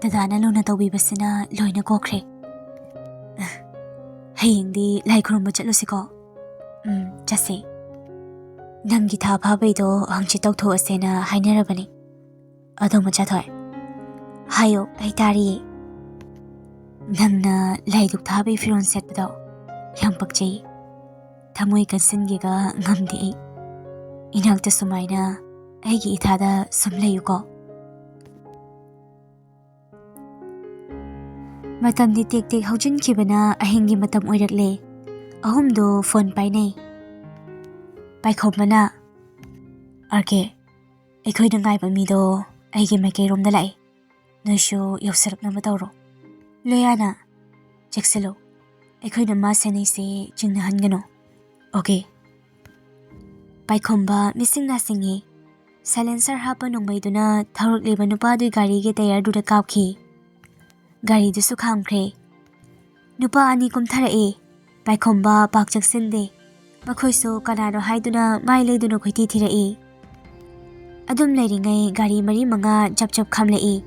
ꯗꯗꯥꯅ ꯂꯨꯅ ꯇꯧꯕꯤꯕꯁꯤꯅ ꯂꯣꯏꯅ ꯀꯣꯛꯈ꯭ꯔꯦ꯫ ꯍꯌꯦꯡꯗꯤ ꯂꯥꯏ ꯈꯨꯔꯨꯝꯕ ꯆꯠꯂꯨꯁꯤꯀꯣ?" "ꯎꯝ, ꯆꯠꯁꯦ꯫" "ꯅꯪꯒꯤ ꯊꯥ ꯐꯥꯕꯩꯗꯣ ꯍꯪꯆꯤꯠ ꯇꯧꯊꯣꯛꯑꯁꯦꯅ ꯍꯥꯏꯅꯔꯕꯅꯤ꯫ ꯑꯗꯣ ꯃꯆꯥꯊꯣꯏ꯫" "ꯍꯥꯏꯌꯣ, ꯑꯩ ꯇꯥꯔꯤꯌꯦ꯫" "ꯅꯪꯅ ꯂꯥꯏꯗꯨꯛ ꯊꯥꯕꯩ ꯐꯤꯔꯣꯜ ꯁꯦꯠꯄꯗꯣ ꯌꯥꯝ ꯄꯛꯆꯩ꯫ ꯊꯃꯣꯏ ꯀꯟꯁꯤꯟꯒꯦꯒ ꯉꯝꯗꯦ ꯑꯩ꯫ ꯏꯅꯥꯛꯇ ꯁꯨꯃꯥꯏꯅ ꯑꯩꯒꯤ ꯏꯊꯥꯗ ꯁꯨꯝ ꯂꯩꯌꯨꯀꯣ꯫" ꯃꯇꯝꯗꯤ ꯇꯦꯛ ꯇꯦꯛ ꯍꯧꯖꯤꯟꯈꯤꯕꯅ ꯑꯍꯤꯡꯒꯤ ꯃꯇꯝ ꯑꯣꯏꯔꯛꯂꯦ꯫ ꯑꯍꯨꯝꯗꯣ ꯐꯣꯟ ꯄꯥꯏꯅꯩ꯫ ꯄꯥꯏꯈꯣꯝꯕꯅ, "ꯑꯥꯔ ꯀꯦ, ꯑꯩꯈꯣꯏꯅ ꯉꯥꯏꯕ ꯃꯤꯗꯣ ꯑꯩꯒꯤ ꯃꯥꯏꯀꯩꯔꯣꯝꯗ ꯂꯥꯛꯏ꯫ ꯅꯣꯏꯁꯨ ꯌꯧꯁꯤꯜꯂꯛꯅꯕ ꯇꯧꯔꯣ꯫" ꯂꯣꯌꯥꯅ, "ꯆꯦꯛꯁꯤꯜꯂꯨ, ꯑꯩꯈꯣꯏꯅ ꯃꯥ ꯁꯦꯟꯅꯩꯁꯦ ꯆꯤꯡꯅꯍꯟꯒꯅꯨ꯫ ꯑꯣꯀꯦ꯫" ꯄꯥꯏꯈꯣꯝꯕ ꯃꯤꯁꯤꯡ ꯅꯥꯁꯤꯡꯉꯤ꯫ ꯁꯥꯏꯂꯦꯟꯁꯔ ꯍꯥꯞꯄ ꯅꯣꯡꯃꯩꯗꯨꯅ ꯊꯧꯔꯛꯂꯤꯕ ꯅꯨꯄꯥꯗꯨꯒꯤ ꯒꯥꯔꯤꯒꯤ ꯇꯌꯥꯔꯗꯨꯗ ꯀꯥꯞꯈꯤ꯫ ꯒꯥꯔꯤꯗꯨꯁꯨ ꯈꯥꯝꯈ꯭ꯔꯦ꯫ ꯅꯨꯄꯥ ꯑꯅꯤ ꯀꯨꯝꯊꯔꯛꯏ꯫ ꯄꯥꯏꯈꯣꯝꯕ ꯄꯥꯛ ꯆꯪꯁꯤꯟꯗꯦ꯫ ꯃꯈꯣꯏꯁꯨ ꯀꯅꯥꯅꯣ ꯍꯥꯏꯗꯨꯅ ꯃꯥꯏ ꯂꯩꯗꯨꯅ ꯀꯣꯏꯊꯤ ꯊꯤꯔꯛꯏ꯫ ꯑꯗꯨꯝ ꯂꯩꯔꯤꯉꯩ ꯒꯥꯔꯤ ꯃꯔꯤ ꯃꯉꯥ ꯆꯞ ꯆꯞ ꯈꯥꯝꯂꯛꯏ꯫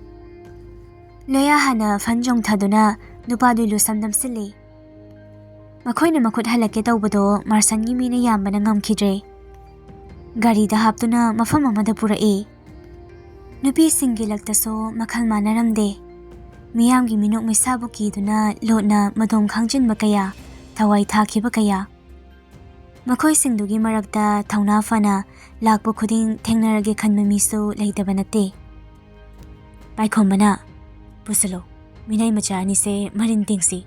ꯂꯣꯌꯥ ꯍꯥꯟꯅ ꯐꯟ ꯆꯣꯡꯊꯗꯨꯅ ꯅꯨꯄꯥꯗꯨ ꯂꯨꯁꯝ ꯅꯝꯁꯤꯜꯂꯤ꯫ ꯃꯈꯣꯏꯅ ꯃꯈꯨꯠ ꯍꯜꯂꯛꯀꯦ ꯇꯧꯕꯗꯣ ꯃꯥꯔꯁꯟꯒꯤ ꯃꯤꯅ ꯌꯥꯝꯕꯅ ꯉꯝꯈꯤꯗ꯭ꯔꯦ꯫ ꯒꯥꯔꯤꯗ ꯍꯥꯞꯇꯨꯅ ꯃꯐꯝ ꯑꯃꯗ ꯄꯨꯔꯛꯏ꯫ ꯅꯨꯄꯤꯁꯤꯡꯒꯤ ꯂꯛꯇꯁꯨ ꯃꯈꯜ ꯃꯥꯟꯅꯔꯝꯗꯦ꯫ ꯃꯤꯌꯥꯝꯒꯤ ꯃꯤꯅꯣꯛ ꯃꯩꯁꯥꯕꯨ ꯀꯤꯗꯨꯅ ꯂꯣꯠꯅ ꯃꯗꯣꯝ ꯈꯥꯡꯖꯤꯟꯕ ꯀꯌꯥ, ꯊꯋꯥꯏ ꯊꯥꯈꯤꯕ ꯀꯌꯥ꯫ ꯃꯈꯣꯏꯁꯤꯡꯗꯨꯒꯤ ꯃꯔꯛꯇ ꯊꯧꯅꯥ ꯐꯅ ꯂꯥꯛꯄ ꯈꯨꯗꯤꯡ ꯊꯦꯡꯅꯔꯒꯦ ꯈꯟꯕ ꯃꯤꯁꯨ ꯂꯩꯇꯕ ꯅꯠꯇꯦ꯫ ꯄꯥꯏꯈꯣꯝꯕꯅ, "ꯄꯨꯁꯤꯜꯂꯣ, ꯃꯤꯅꯥꯏ ꯃꯆꯥ ꯑꯅꯤꯁꯦ ꯃꯔꯤꯟ ꯇꯤꯡꯁꯤ꯫"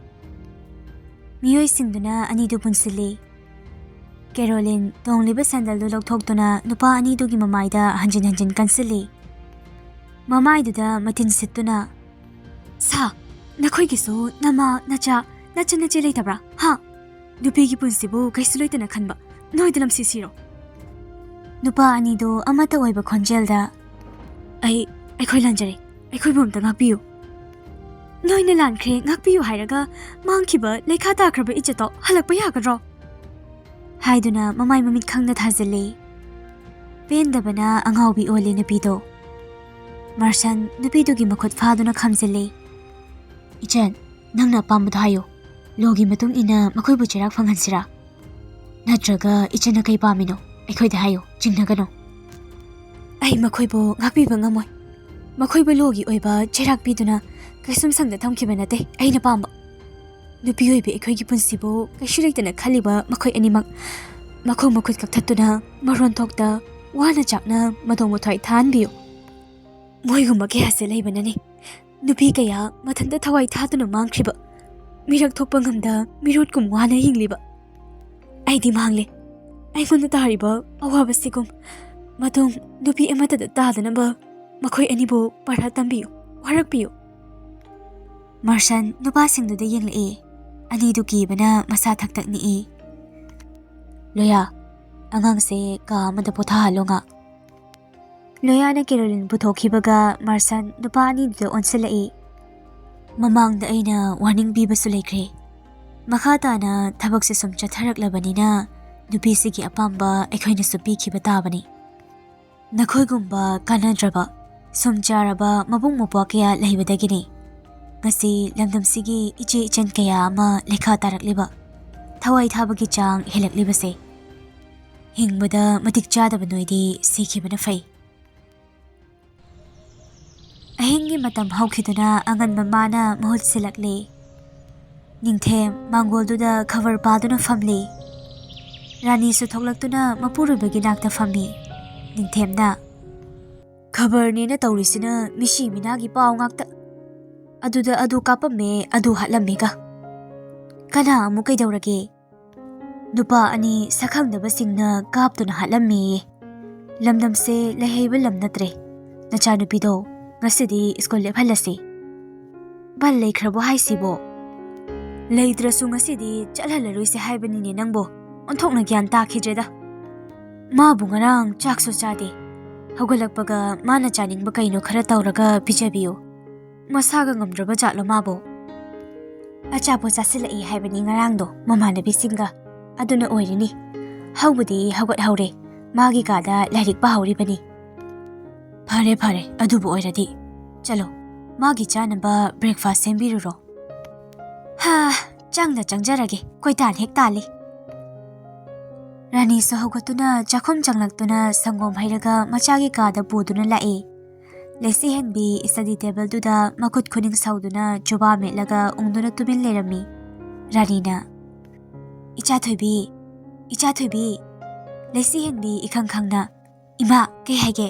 ꯃꯤꯑꯣꯏꯁꯤꯡꯗꯨꯅ ꯑꯅꯤꯗꯨ ꯄꯨꯟꯁꯤꯜꯂꯤ꯫ ꯀꯦꯔꯣꯂꯤꯟ ꯇꯣꯡꯂꯤꯕ ꯁꯦꯟꯗꯜꯗꯨ ꯂꯧꯊꯣꯛꯇꯨꯅ ꯅꯨꯄꯥ ꯑꯅꯤꯗꯨꯒꯤ ꯃꯃꯥꯏꯗ ꯍꯟꯖꯤꯟ ꯍꯟꯖꯤꯟ ꯀꯟꯁꯤꯜꯂꯤ꯫ ꯃꯃꯥꯏꯗꯨꯗ ꯃꯇꯤꯟ ꯁꯤꯠꯇꯨꯅ, "ꯁꯥ, ꯅꯈꯣꯏꯒꯤꯁꯨ ꯅꯃꯥ, ꯅꯆꯥ, ꯅꯆꯟ ꯅꯆꯦ ꯂꯩꯇꯕ꯭ꯔꯥ? ꯍꯥ? ꯅꯨꯄꯤꯒꯤ ꯄꯨꯟꯁꯤꯕꯨ ꯀꯩꯁꯨ ꯂꯩꯇꯅ ꯈꯟꯕ ꯅꯣꯏꯗ ꯂꯝꯁꯤ ꯁꯤꯔꯣ?" ꯅꯨꯄꯥ ꯑꯅꯤꯗꯨ ꯑꯃꯠꯇ ꯑꯣꯏꯕ ꯈꯣꯟꯖꯦꯜꯗ, "ꯑꯩ, ꯑꯩꯈꯣꯏ ꯂꯥꯟꯖꯔꯦ, ꯑꯩꯈꯣꯏꯕꯨ ꯑꯝꯇ ꯉꯥꯛꯄꯤꯌꯨ꯫ ꯅꯣꯏꯅ ꯂꯥꯟꯈ꯭ꯔꯦ, ꯉꯥꯛꯄꯤꯌꯨ ꯍꯥꯏꯔꯒ ꯃꯥꯡꯈꯤꯕ ꯂꯩꯈꯥ ꯇꯥꯈ꯭ꯔꯕ ꯏꯖꯠꯇꯣ ꯍꯜꯂꯛꯄ ꯌꯥꯒꯗ꯭ꯔꯣ?" ꯍꯥꯏꯗꯨꯅ ꯃꯃꯥꯏ ꯃꯃꯤꯠ ꯈꯪꯅ ꯊꯥꯖꯤꯜꯂꯤ꯫ ꯄꯦꯟꯗꯕꯅ ꯑꯉꯥꯎꯕꯤ ꯑꯣꯜꯂꯤ ꯅꯨꯄꯤꯗꯣ꯫ ꯃꯥꯔꯁꯟ ꯅꯨꯄꯤꯗꯨꯒꯤ ꯃꯈꯨꯠ ꯐꯥꯗꯨꯅ ꯈꯥꯝꯖꯤꯜꯂꯤ꯫ "ꯏꯆꯟ, ꯅꯪꯅ ꯑꯄꯥꯝꯕꯗꯣ ꯍꯥꯏꯌꯨ꯫ ꯂꯣꯒꯤ ꯃꯇꯨꯡ ꯏꯟꯅ ꯃꯈꯣꯏꯕꯨ ꯆꯩꯔꯥꯛ ꯐꯪꯍꯟꯁꯤꯔꯥ? ꯅꯠꯇ꯭ꯔꯒ ꯏꯆꯟꯅ ꯀꯩ ꯄꯥꯝꯃꯤꯅꯣ? ꯑꯩꯈꯣꯏꯗ ꯍꯥꯏꯌꯨ, ꯆꯤꯡꯅꯒꯅꯨ꯫" "ꯑꯩ ꯃꯈꯣꯏꯕꯨ ꯉꯥꯛꯄꯤꯕ ꯉꯝꯃꯣꯏ꯫ ꯃꯈꯣꯏꯕꯨ ꯂꯣꯒꯤ ꯑꯣꯏꯕ ꯆꯩꯔꯥꯛ ꯄꯤꯗꯨꯅ ꯀꯩꯁꯨꯝꯁꯪꯗ ꯊꯝꯈꯤꯕ ꯅꯠꯇꯦ ꯑꯩꯅ ꯄꯥꯝꯕ꯫ ꯅꯨꯄꯤ ꯑꯣꯏꯕꯤ ꯑꯩꯈꯣꯏꯒꯤ ꯄꯨꯟꯁꯤꯕꯨ ꯀꯩꯁꯨ ꯂꯩꯇꯅ ꯈꯜꯂꯤꯕ ꯃꯈꯣꯏ ꯑꯅꯤꯃꯛ ꯃꯈꯣꯡ ꯃꯈꯨꯠ ꯀꯛꯊꯠꯇꯨꯅ ꯃꯔꯣꯟ ꯊꯣꯛꯇ ꯋꯥꯅ ꯆꯥꯛꯅ ꯃꯇꯣꯡ ꯃꯊ꯭ꯋꯥꯏ ꯊꯥꯍꯟꯕꯤꯌꯨ꯫ ꯃꯣꯏꯒꯨꯝꯕ ꯀꯌꯥꯁꯦ ꯂꯩꯕꯅꯅꯤ ꯅꯨꯄꯤ ꯀꯌꯥ ꯃꯊꯟꯇ ꯊꯋꯥꯏ ꯊꯥꯗꯨꯅ ꯃꯥꯡꯈ꯭ꯔꯤꯕ, ꯃꯤꯔꯛ ꯊꯣꯛꯄ ꯉꯝꯗ ꯃꯤꯔꯣꯠꯀꯨꯝ ꯋꯥꯅ ꯍꯤꯡꯂꯤꯕ꯫ ꯑꯩꯗꯤ ꯃꯥꯡꯂꯦ꯫ ꯑꯩꯉꯣꯟꯗ ꯇꯥꯔꯤꯕ ꯑꯋꯥꯕꯁꯤꯒꯨꯝ ꯃꯇꯣꯡ ꯅꯨꯄꯤ ꯑꯃꯠꯇꯗ ꯇꯥꯗꯅꯕ ꯃꯈꯣꯏ ꯑꯅꯤꯕꯨ ꯄꯔꯥ ꯇꯝꯕꯤꯌꯨ, ꯋꯥꯔꯛꯄꯤꯌꯨ꯫" ꯃꯥꯔꯁꯟ ꯅꯨꯄꯥꯁꯤꯡꯗꯨꯗ ꯌꯦꯡꯂꯛꯏ꯫ ꯑꯅꯤꯗꯨ ꯀꯤꯕꯅ ꯃꯁꯥ ꯊꯛ ꯊꯛ ꯅꯤꯛꯏ꯫ "ꯂꯣꯌꯥ, ꯑꯉꯥꯡꯁꯦ ꯀꯥ ꯑꯃꯗ ꯄꯣꯊꯥꯍꯜꯂꯣ ꯉꯥꯛ꯫" ꯂꯣꯌꯥꯅ ꯀꯦꯔꯣꯂꯤꯟ ꯄꯨꯊꯣꯛꯈꯤꯕꯒ ꯃꯥꯔꯁꯟ ꯅꯨꯄꯥ ꯑꯅꯤꯗꯨꯗ ꯑꯣꯟꯁꯤꯜꯂꯛꯏ꯫ ꯃꯃꯥꯡꯗ ꯑꯩꯅ ꯋꯥꯔꯅꯤꯡ ꯄꯤꯕꯁꯨ ꯂꯩꯈ꯭ꯔꯦ꯫ ꯃꯈꯥ ꯇꯥꯅ ꯊꯕꯛꯁꯦ ꯁꯨꯝ ꯆꯠꯊꯔꯛꯂꯕꯅꯤꯅ ꯅꯨꯄꯤꯁꯤꯒꯤ ꯑꯄꯥꯝꯕ ꯑꯩꯈꯣꯏꯅꯁꯨ ꯄꯤꯈꯤꯕ ꯇꯥꯕꯅꯤ꯫ ꯅꯈꯣꯏꯒꯨꯝꯕ ꯀꯥꯟꯅꯗ꯭ꯔꯕ, ꯁꯨꯝ ꯆꯥꯔꯕ ꯃꯕꯨꯡ ꯃꯧꯄ꯭ꯋꯥ ꯀꯌꯥ ꯂꯩꯕꯗꯒꯤꯅꯤ ꯉꯁꯤ ꯂꯝꯗꯝꯁꯤꯒꯤ ꯏꯆꯦ ꯏꯆꯟ ꯀꯌꯥ ꯑꯃ ꯂꯩꯈꯥ ꯇꯥꯔꯛꯂꯤꯕ꯫ ꯊꯋꯥꯏ ꯊꯥꯕꯒꯤ ꯆꯥꯡ ꯍꯦꯜꯂꯛꯂꯤꯕꯁꯦ꯫ ꯍꯤꯡꯕꯗ ꯃꯇꯤꯛ ꯆꯥꯗꯕ ꯅꯣꯏꯗꯤ ꯁꯤꯈꯤꯕꯅ ꯐꯩ꯫ ꯑꯍꯤꯡꯒꯤ ꯃꯇꯝ ꯍꯧꯈꯤꯗꯨꯅ ꯑꯉꯟꯕ ꯃꯥꯅ ꯃꯍꯨꯠ ꯁꯤꯜꯂꯛꯂꯦ꯫ ꯅꯤꯡꯊꯦꯝ ꯃꯥꯡꯒꯣꯜꯗꯨꯗ ꯈꯕꯔ ꯄꯥꯗꯨꯅ ꯐꯝꯂꯤ꯫ ꯔꯥꯅꯤꯁꯨ ꯊꯣꯛꯂꯛꯇꯨꯅ ꯃꯄꯨꯔꯣꯏꯕꯒꯤ ꯅꯥꯛꯇ ꯐꯝꯃꯤ꯫ ꯅꯤꯡꯊꯦꯝꯅ, "ꯈꯕꯔꯅꯦꯅ ꯇꯧꯔꯤꯁꯤꯅ ꯃꯤꯁꯤ ꯃꯤꯅꯥꯒꯤ ꯄꯥꯎ ꯉꯥꯛꯇ꯫ ꯑꯗꯨꯗ ꯑꯗꯨ ꯀꯥꯞꯄꯝꯃꯦ, ꯑꯗꯨ ꯍꯥꯠꯂꯝꯃꯦꯒ꯫ ꯀꯅꯥ ꯑꯃꯨꯛ ꯀꯩꯗꯧꯔꯒꯦ? ꯅꯨꯄꯥ ꯑꯅꯤ ꯁꯛꯈꯪꯗꯕꯁꯤꯡꯅ ꯀꯥꯞꯇꯨꯅ ꯍꯥꯠꯂꯝꯃꯦꯌꯦ꯫ ꯂꯝꯗꯝꯁꯦ ꯂꯩꯍꯩꯕ ꯂꯝ ꯅꯠꯇ꯭ꯔꯦ꯫ ꯅꯆꯥꯅꯨꯄꯤꯗꯣ ꯉꯁꯤꯗꯤ ꯁ꯭ꯀꯨꯜ ꯂꯦꯞꯍꯜꯂꯁꯤ꯫" "ꯕꯟ ꯂꯩꯈ꯭ꯔꯕꯣ ꯍꯥꯏꯁꯤꯕꯣ?" "ꯂꯩꯇ꯭ꯔꯁꯨ ꯉꯁꯤꯗꯤ ꯆꯠꯍꯜꯂꯔꯣꯏꯁꯦ ꯍꯥꯏꯕꯅꯤꯅꯦ ꯅꯪꯕꯣ꯫ ꯑꯣꯟꯊꯣꯛꯅ ꯒ꯭ꯌꯥꯟ ꯇꯥꯈꯤꯗ꯭ꯔꯦꯗ꯫ ꯃꯥꯕꯨ ꯉꯔꯥꯡ ꯆꯥꯛꯁꯨ ꯆꯥꯗꯦ꯫ ꯍꯧꯒꯠꯂꯛꯄꯒ ꯃꯥꯅ ꯆꯥꯅꯤꯡꯕ ꯀꯩꯅꯣ ꯈꯔ ꯇꯧꯔꯒ ꯄꯤꯖꯕꯤꯌꯨ꯫ ꯃꯁꯥꯒ ꯉꯝꯗ꯭ꯔꯕ ꯖꯥꯠꯂꯣ ꯃꯥꯕꯨ?" "ꯑꯆꯥꯄꯣꯠ ꯆꯥꯁꯤꯜꯂꯛꯏ ꯍꯥꯏꯕꯅꯤ ꯉꯔꯥꯡꯗꯣ ꯃꯃꯥꯟꯅꯕꯤꯁꯤꯡꯒ꯫ ꯑꯗꯨꯅ ꯑꯣꯏꯔꯅꯤ꯫ ꯍꯧꯕꯗꯤ ꯍꯧꯒꯠꯍꯧꯔꯦ꯫ ꯃꯥꯒꯤ ꯀꯥꯗ ꯂꯥꯏꯔꯤꯛ ꯄꯥꯍꯧꯔꯤꯕꯅꯤ꯫" "ꯐꯔꯦ, ꯐꯔꯦ, ꯑꯗꯨꯕꯨ ꯑꯣꯏꯔꯗꯤ꯫ ꯆꯠꯂꯣ, ꯃꯥꯒꯤ ꯆꯥꯅꯕ ꯕ꯭ꯔꯦꯛꯐꯥꯁ ꯁꯦꯝꯕꯤꯔꯨꯔꯣ꯫" "ꯍꯥ, ꯆꯪꯗ ꯆꯪꯖꯔꯒꯦ, ꯀꯣꯏꯇꯥꯟ ꯍꯦꯛ ꯇꯥꯜꯂꯤ꯫" ꯔꯥꯅꯤꯁꯨ ꯍꯧꯒꯠꯇꯨꯅ ꯆꯥꯛꯈꯨꯝ ꯆꯪꯂꯛꯇꯨꯅ ꯁꯪꯒꯣꯝ ꯍꯩꯔꯒ ꯃꯆꯥꯒꯤ ꯀꯥꯗ ꯄꯨꯗꯨꯅ ꯂꯥꯛꯏ꯫ ꯂꯩꯁꯤꯍꯟꯕꯤ ꯁ꯭ꯇꯗꯤ ꯇꯦꯕꯜꯗꯨꯗ ꯃꯈꯨꯠ ꯈꯨꯅꯤꯡ ꯁꯧꯗꯨꯅ ꯆꯨꯕꯥ ꯃꯦꯠꯂꯒ ꯎꯪꯗꯨꯅ ꯇꯨꯃꯤꯟ ꯂꯩꯔꯝꯃꯤ꯫ ꯔꯥꯅꯤꯅ, "ꯏꯆꯥ ꯊꯣꯏꯕꯤ, ꯏꯆꯥ ꯊꯣꯏꯕꯤ!" ꯂꯩꯁꯤꯍꯟꯕꯤ ꯏꯈꯪ ꯈꯪꯅ, "ꯏꯃꯥ, ꯀꯩ ꯍꯥꯏꯒꯦ?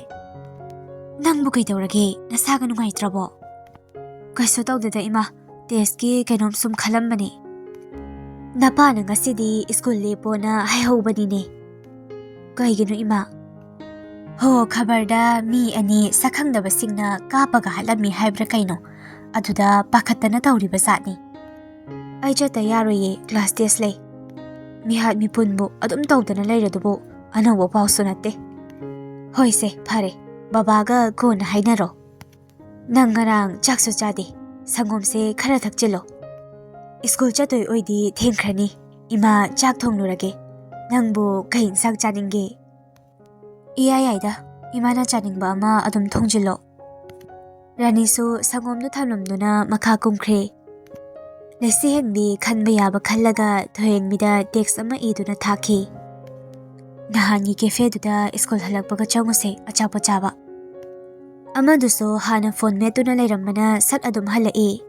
ꯅꯪꯕꯨ ꯀꯩꯗꯧꯔꯒꯦ? ꯅꯁꯥꯒ ꯅꯨꯡꯉꯥꯏꯇ꯭ꯔꯕꯣ?" "ꯀꯩꯁꯨ ꯇꯧꯗꯦꯗ ꯏꯃꯥ, ꯇꯦꯁꯀꯤ ꯀꯩꯅꯣꯝ ꯁꯨꯝ ꯈꯜꯂꯝꯕꯅꯤ꯫" "ꯅꯄꯥꯅ ꯉꯁꯤꯗꯤ ꯁ꯭ꯀꯨꯜ ꯂꯦꯞꯄꯣꯅ ꯍꯥꯏꯍꯧꯕꯅꯤꯅꯦ꯫" "ꯀꯩꯒꯤꯅꯣ ꯏꯃꯥ?" "ꯍꯣ, ꯈꯕꯔꯗ ꯃꯤ ꯑꯅꯤ ꯁꯛꯈꯪꯗꯕꯁꯤꯡꯅ ꯀꯥꯞꯄꯒ ꯍꯥꯠꯂꯝꯃꯤ ꯍꯥꯏꯕ꯭ꯔꯥ ꯀꯩꯅꯣ, ꯑꯗꯨꯗ ꯄꯥꯈꯠꯇꯅ ꯇꯧꯔꯤꯕ ꯖꯥꯠꯅꯤ꯫ ꯑꯩ ꯆꯠꯇ ꯌꯥꯔꯣꯏꯌꯦ, ꯀ꯭ꯂꯥꯁ ꯇꯦꯁ ꯂꯩ꯫ ꯃꯤꯍꯥꯠ ꯃꯤꯄꯨꯟꯕꯨ ꯑꯗꯨꯝ ꯇꯧꯗꯅ ꯂꯩꯔꯗꯨꯕꯨ ꯑꯅꯧꯕ ꯄꯥꯎꯁꯨ ꯅꯠꯇꯦ꯫ ꯍꯣꯏꯁꯦ, ꯐꯔꯦ, ꯕꯕꯥꯒ ꯀꯣꯟꯅ ꯍꯥꯏꯅꯔꯣ꯫ ꯅꯪ ꯉꯔꯥꯡ ꯆꯥꯛꯁꯨ ꯆꯥꯗꯦ, ꯁꯪꯒꯣꯝꯁꯦ ꯈꯔ ꯊꯛꯆꯤꯜꯂꯣ꯫ ꯁ꯭ꯀꯨꯜ ꯆꯠꯇꯣꯏ ꯑꯣꯏꯗꯤ ꯊꯦꯡꯈ꯭ꯔꯅꯤ꯫ ꯏꯃꯥ ꯆꯥꯛ ꯊꯣꯡꯂꯨꯔꯒꯦ꯫ ꯅꯪꯕꯨ ꯀꯩ ꯏꯟꯁꯥꯡ ꯆꯥꯅꯤꯡꯒꯦ? ꯏꯌꯥ ꯌꯥꯏꯗ, ꯏꯃꯥꯅ ꯆꯥꯅꯤꯡꯕ ꯑꯃ ꯑꯗꯨꯝ ꯊꯣꯡꯖꯤꯜꯂꯣ꯫ ꯔꯥꯅꯤꯁꯨ ꯁꯪꯒꯣꯝꯗꯨ ꯊꯝꯂꯝꯗꯨꯅ ꯃꯈꯥ ꯀꯨꯝꯈ꯭ꯔꯦ꯫ ꯂꯩꯁꯤꯍꯟꯕꯤ ꯈꯟꯕ ꯌꯥꯕ ꯈꯜꯂꯒ ꯊꯣꯏꯍꯦꯟꯕꯤꯗ ꯇꯦꯛꯁ ꯑꯃ ꯏꯗꯨꯅ ꯊꯥꯈꯤ꯫ ꯅꯍꯥꯟꯒꯤ ꯀꯦꯐꯦꯗꯨꯗ ꯁ꯭ꯀꯨꯜ ꯍꯜꯂꯛꯄꯒ ꯆꯪꯉꯨꯁꯦ ꯑꯆꯥꯄꯣꯠ ꯆꯥꯕ꯫ ꯑꯃꯗꯨꯁꯨ ꯍꯥꯟꯅ ꯐꯣꯟ ꯃꯦꯠꯇꯨꯅ ꯂꯩꯔꯝꯕꯅ ꯁꯠ ꯑꯗꯨꯝ ꯍꯜꯂꯛꯏ꯫